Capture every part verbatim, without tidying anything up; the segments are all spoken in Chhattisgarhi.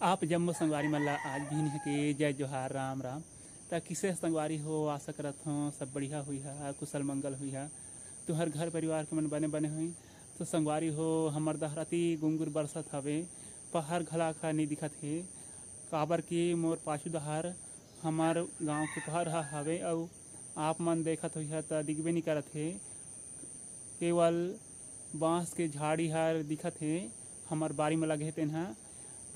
आप जम्मो संगवारी मन ला आज बिहनिया के जय जोहार, राम राम। त किसे संगवारी हो, आशा करत हों सब बढ़िया हुई हा, कुशल मंगल हुई हा, तुहर घर परिवार के मन बने बने हुई। तो संगवारी हो, हमर दहर अति गुंगुर बरसत हवे, पहाड़ घला का नइ दिखत हे, काबर कि मोर पाछू दहर हमर गांव के पहाड़ ह हवे, अउ आप मन देखत होइहा त दिखबे नइ करत हे, केवल बांस के झाड़ी हर दिखत हे, हमर बारी म लगे हे तेन ह।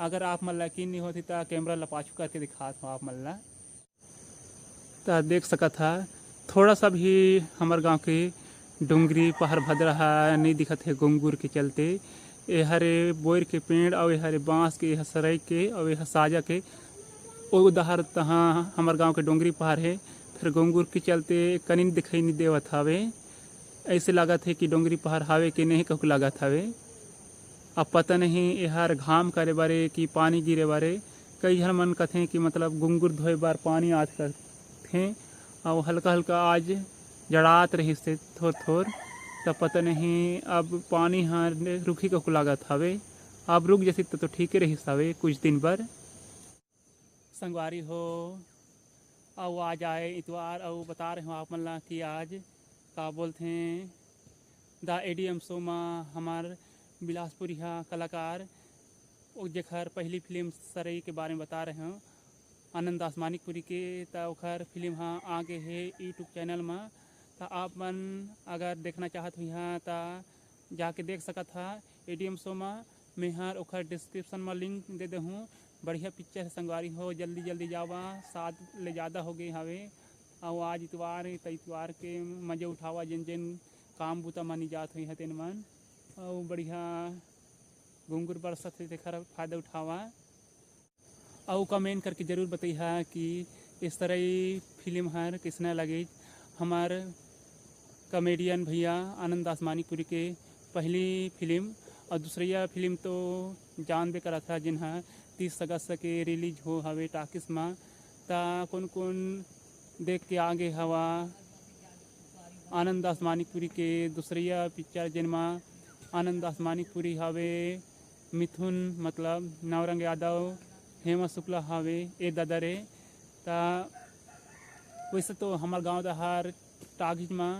अगर आप मन ला यकीन नइ होत हे, त कैमरा ला पाछू करके दिखात हों आप मन ला। त देख सकत हा, थोड़ा सा भी हमर गांव के डोंगरी पहाड़ भद्रा हा नइ दिखत हे गुंगुर के चलते। एहरे बोइर के पेड़ अउ एहरे बांस के, एह सरई के अउ एह साजा के, ओ दहर तहां हमर गांव के डोंगरी पहाड़ हे, फेर गुंगुर के चलते कनिन दिखाई नइ देवत हावे। अइसे लागत हे कि डोंगरी पहाड़ हावे कि नहीं कहूक लागत हावे। अब पता नहीं एहर घाम करे बारे कि पानी गिरे बारे। कई झन मन कथें कि मतलब गुंगुर धोए बर पानी आत करथें, अउ हल्का हल्का आज जड़ात रहिस हे थोर थोर, त पता नहीं अब पानी ह रुकही कहूक लागत हावे। अब रुक जतिस त तो ठीके रहिस हावे कुछ दिन बर। संगवारी हो, अउ आज आए इतवार, अउ बता रहे हों आप मन ला कि आज का बोलथें, द एडीएम शो म हमर बिलासपुरिहा कलाकार, ओ जेखर पहली फिल्म सरई के बारे में बता रहे हों, आनंद दास मानिकपुरी के, त ओखर फिल्म ह आ गे हे YouTube चैनल म। त आप मन अगर देखना चाहत होइहा त जाके देख सकत हा एडीएम शो म। मेहर ओखर डिस्क्रिप्शन म लिंक दे देहूँ। बढ़िया पिक्चर हे संगवारी हो, जल्दी जल्दी जावा, सात ले ज़्यादा हो गे हवे। अउ आज इतवार हे, त इतवार के मजे उठावा, जेन जेन काम बूता म नइ जात होइहा तेन मन। अउ बढ़िया गुंगुर बरसत हे, तेखर फायदा उठावा। अउ कमेंट करके जरूर बतइहा कि ए सरई फिल्म हर किसना लगिस। हमर कॉमेडियन भैया आनंद दास मानिकपुरी के पहली फिल्म, अउ दूसरइया फिल्म तो जानबे करत हा, जेन ह तीस अगस्त के रिलीज हो हवे टाकिस म। त कोन कोन देख के आगे हवा आनंद दास मानिकपुरी के दूसरइया पिक्चर, जेन म आनंद दास मानिकपुरी हवे, मिथुन मतलब नवरंग यादव, हेमा शुक्ला हवे, ए ददा रे। त वैसे तो हमर गांव डहार टाकिज म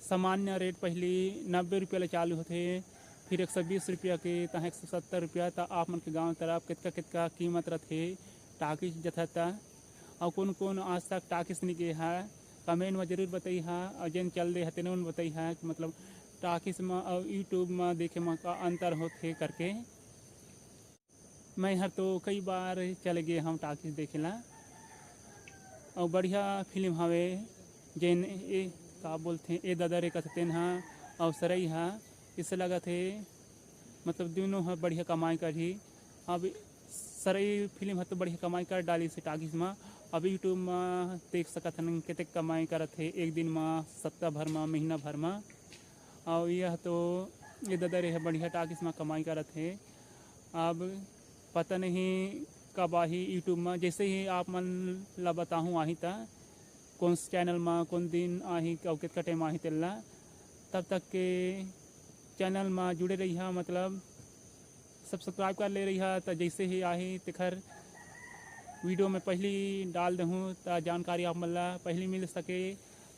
सामान्य रेट पहली नब्बे रुपया ले चालू होथे, फिर एक सौ बीस रुपया के, तहाँ एक सौ सत्तर रुपया। त आप मन के गांव तरफ कितका कितका कीमत रथे टाकिज जथा त? अउ कोन कोन आज तक टाकिज नइ गे हा, कमेंट म जरूर बतइहा। अउ जेन चल दे हा, तेनो मन बतइहा कि मतलब टाकिज म अउ YouTube म देखे म का अंतर होथे करके। मैं हर तो कई बार चले गे हंव टाकिज देखे ला, अउ बढ़िया फिल्म हवे, जेन ए का बोलथे, ए ददा रे कथे तेन हा, अउ सरई हा, इसे लगत हे मतलब दुनों ह बढ़िया कमाई करही। अब सरई फिल्म ह तो बढ़िया कमाई कर डालिस हे टाकिज म। अब YouTube म देख सकत हन कतेक कमाई करत हे एक दिन म, सप्ताह भर म, महीना भर म। अउ यह तो ए ददा रे ह बढ़िया टाकिज म कमाई करत हे। अब पता नहीं कब आही YouTube म, जैसे ही आप मन ला बताहूँ आही त, कोन से चैनल म कोन दिन आही अउ कतका टाइम आही तेला। तब तक के चैनल म जुड़े रहिहा, मतलब सब्सक्राइब कर ले रहिहा, त जैसे ही आही तेखर वीडियो में पहली डाल देहूँ, त जानकारी आप मन ला पहली मिल सके।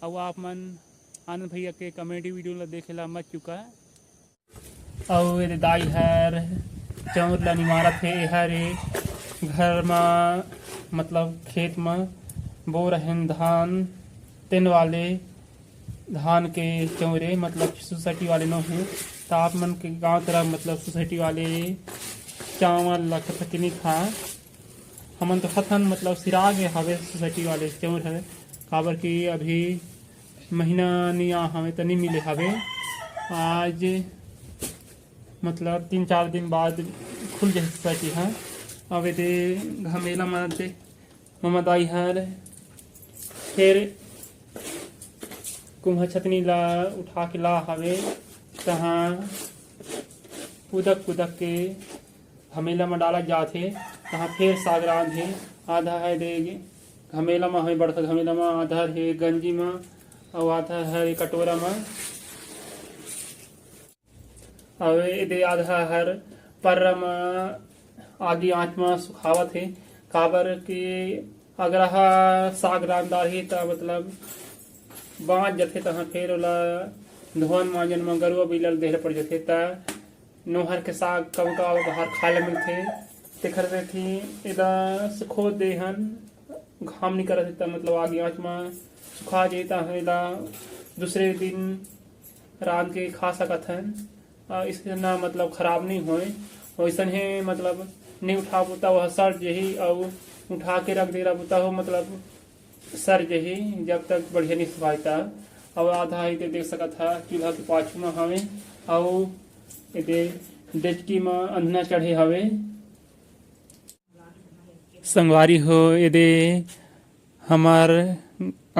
अउ आप मन आनंद भैया के कॉमेडी वीडियो ला देखे ला मत चुका। अउ एदे दाई हर चाउर ला निमारत हे। एहर ए घर म, मतलब खेत म बो रहेन धान, तेन वाले धान के चाउर ए, मतलब सोसाइटी वाले नो हे। त आप मन के गांव तरफ मतलब सोसाइटी वाले चावल ला कतका के नइ खा, हमन तो खथन, मतलब सिरा गे हवे सोसाइटी वाले चाउर हवे, काबर कि अभी महीना नइ आ हवे त नइ मिले हवे। आज मतलब तीन चार दिन बाद खुल जाही सोसाइटी ह। अब एदे घमेला म दे ममा दाई हर फेर कुम्हा छतनी ला उठा के ला हवे, तहाँ कुदक कुदक के घमेला म डाला जात हे, तहाँ फेर साग रांध हे। आधा हे दे घमेला म हे, बड़का घमेला म, आधा हे गंजी म, अउ आधा हे कटोरा म। अउ एदे आधा हर पर्रा म आगी आंच म सुखावत हे, काबर कि अगर ह साग रांध डारही त मतलब बांच जथे, तहां फेर ओला धोवन मांजन म गरुआ बिल्ला ल देहे ल पड़ जथे, त नोहर के साग कभू कभार खाए ल मिलथे। तेखर सेती एला सुखो दे हन, घाम नइ करत हे, त मतलब आगी आंच म सुखा जाही, त एला दूसरे दिन रांध के खा सकत हन। अ, इससे ना मतलब खराब नहीं होए। वैसन हे मतलब नहीं उठाबू त वह सड़ जही, अउ उठा के रख दे रहबू त हो मतलब सड़ जही, जब तक बढ़िया नहीं सुखाय त। अउ आधा ही ते देख सकत ह चूल्हा के पाछू म हवे, अउ एदे डेचकी म अंधना चढ़े हवे। संगवारी हो, एदे हमर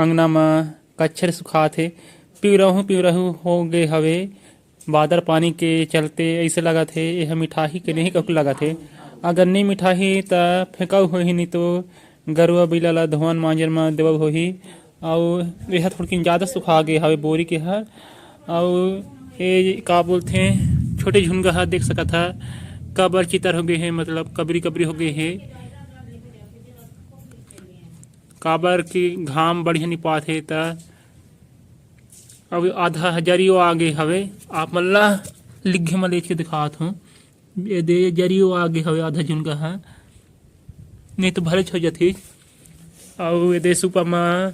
अंगना म कच्छर सुखात हे, पिवरहू पिवरहू हो गे हवे। बादर पानी के चलते अइसे लगत हे, एह मिठाही के नहीं कहूँ लगत हे। अगर नहीं मिठाही त फेंकाऊ होही, नहीं तो गरुआ बिला ला धोवन मांजन म देवऊ होही। अउ एह थोड़किन जादा सुखा गे हवे बोरी के हर। अउ ए का बोलथे, छोटे झुनगा ह देख सकत ह, काबर चितर हो गे हे, मतलब कबरी कबरी हो गे हे, काबर कि घाम बढ़िया नि पात हे त। अब आधा ह जरियो आ गे हवे, आप मन ला लिग्घे म लेच के दिखात हूँ। ये दे जरियो आ गे हवे आधा झुनगा ह, नहीं तो भलेच हो जथे। अउ ये दे सुपा म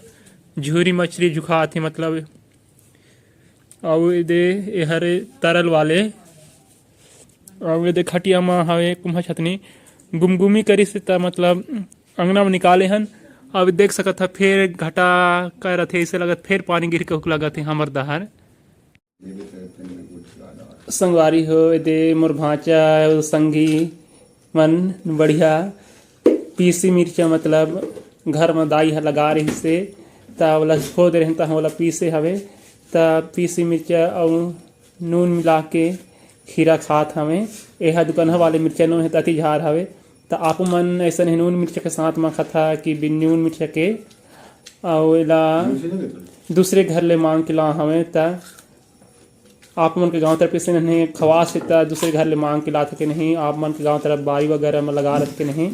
झूरी मछरी झुखात हे, मतलब, अउ ये दे एहर तरल वाले, अउ ये दे खटिया म हवे कुम्हा छतनी, गुमगुमी करिस त मतलब अंगना म निकाले हन। अब देख सकत ह, फेर घटा का रथे, अइसे लगत फेर पानी गिर के हुक लगत हे हमर डहर। संगवारी हो, एदे मोर भांचा अउ संगी मन बढ़िया पीसी मिर्चा, मतलब घर म दाई ह लगा रहिस हे, त ओला खोद रहिन, त ओला पीसे हवे। त पीसी मिर्चा अउ नून मिला के खीरा खात हवे। एहा दुकनहा वाले मिर्चा नोहे, त अति झार हवे। त आपो मन अइसन हे नून मिर्चा के साथ म खाता कि बिन नून मिर्चा के? अउ एला दूसरे घर ले मांग के ला हवे, त आप मन के गांव तरफ अइसन हे खवास हे, त दूसरे घर ले मांग के लाथे के नहीं? आप मन के गांव तरफ बारी वगैरह म लगा रथे के नहीं?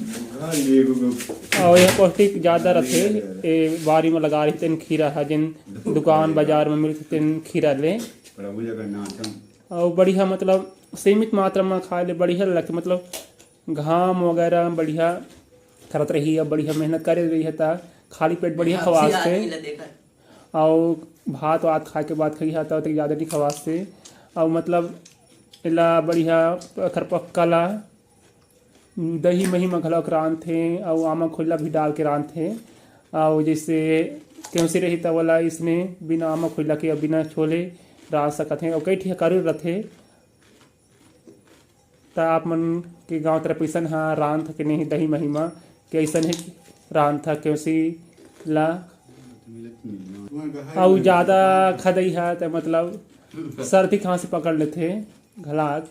अउ यह पौष्टिक ज्यादा रथे, ए बारी म लगा रही तेन खीरा ह, जेन दुकान बाजार म मिलथे तेन खीरा ले। अउ बढ़िया, मतलब सीमित मात्रा म खाए ले बढ़िया लगथे, मतलब घाम वगैरह बढ़िया करत रही, अब बढ़िया मेहनत करे रही है, त खाली पेट बढ़िया खवास थे। अउ भात वात खाए के बाद खइहा, त ओतेक ज्यादा नहीं खवास थे। अउ मतलब एला बढ़िया एखर पक्का ला दही मही म घलोक रांधथे, अउ आमा खोइला भी डाल के रांधथे। अउ जैसे केवसी रही, त ओला इसने बिना आमा खोइला के अउ बिना छोले रांध सकत हे। अउ कई ठिया करू रथे, त आप मन के गांव तरफ अइसन ह रांध के नहीं दही मही म, के अइसन हे रांध केवसी ला। अउ ज्यादा खदई ह त मतलब सर्दी खांसी पकड़ लेथे घलाक।